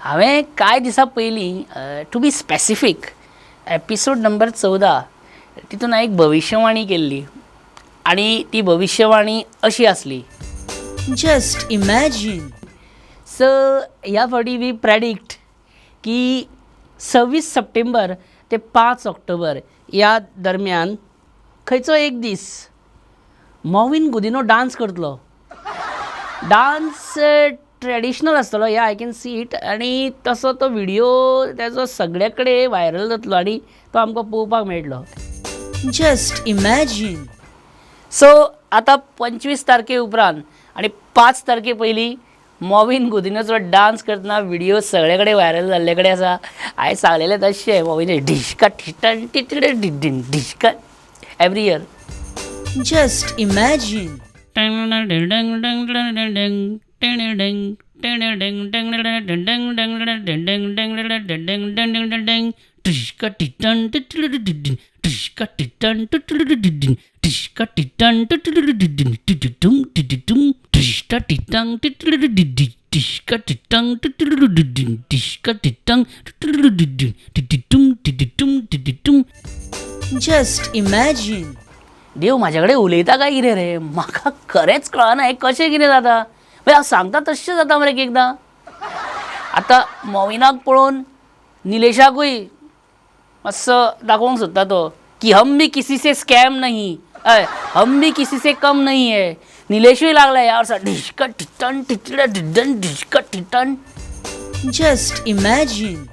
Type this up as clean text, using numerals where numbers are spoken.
हांवें कांय दिसां पयलीं, to be specific, episode number 14, तितून हांवें एक भविश्यवाणी केल्ली आनी ती भविश्यवाणी अशी आसली. Just imagine. सो ह्या फावटी we predict की 26 सप्टेंबर ते 5 ऑक्टोबर ह्या दरम्यान खंयचो एक दीस मॉविन गुदिन्हो डांस करतलो. डांस ट्रेडिशनल आसतलो, yeah, I can see it. आनी तसो तो व्हिडियो तेजो सगळे कडेन व्हायरल जातलो आनी तो आमकां पळोवपाक मेळटलो. Just imagine. सो आतां 25 तारखे उपरांत आनी 5 तारखे पयलीं मॉविन गुदिन्होचो डांस करतना व्हिडियो सगळे कडेन व्हायरल जाल्ले कडेन आसा. हांवें सांगलेलें तशें मॉविन ढिश्का टिटन टिटडे डिडीन ढिश्का every year. Just imagine. Just imagine. देव म्हाज्या कडेन उलयता काय कितें रे? म्हाका खरेंच कळना हें कशें कितें जाता. म्हणजे हांव सांगता तशें जाता मरे एक एकदां. आतां मॉविनाक पळोवन निलेशाकूय मातसो दाखोवंक सोदता तो की हम भी किसी से स्कॅम नहीं, हय, हम भी किसी से कम नहीं है. निलेशूय लागला ह्या वर्सा ढिश्क टिटन टिटडे डिडन ढिश्क टिटन. Just imagine.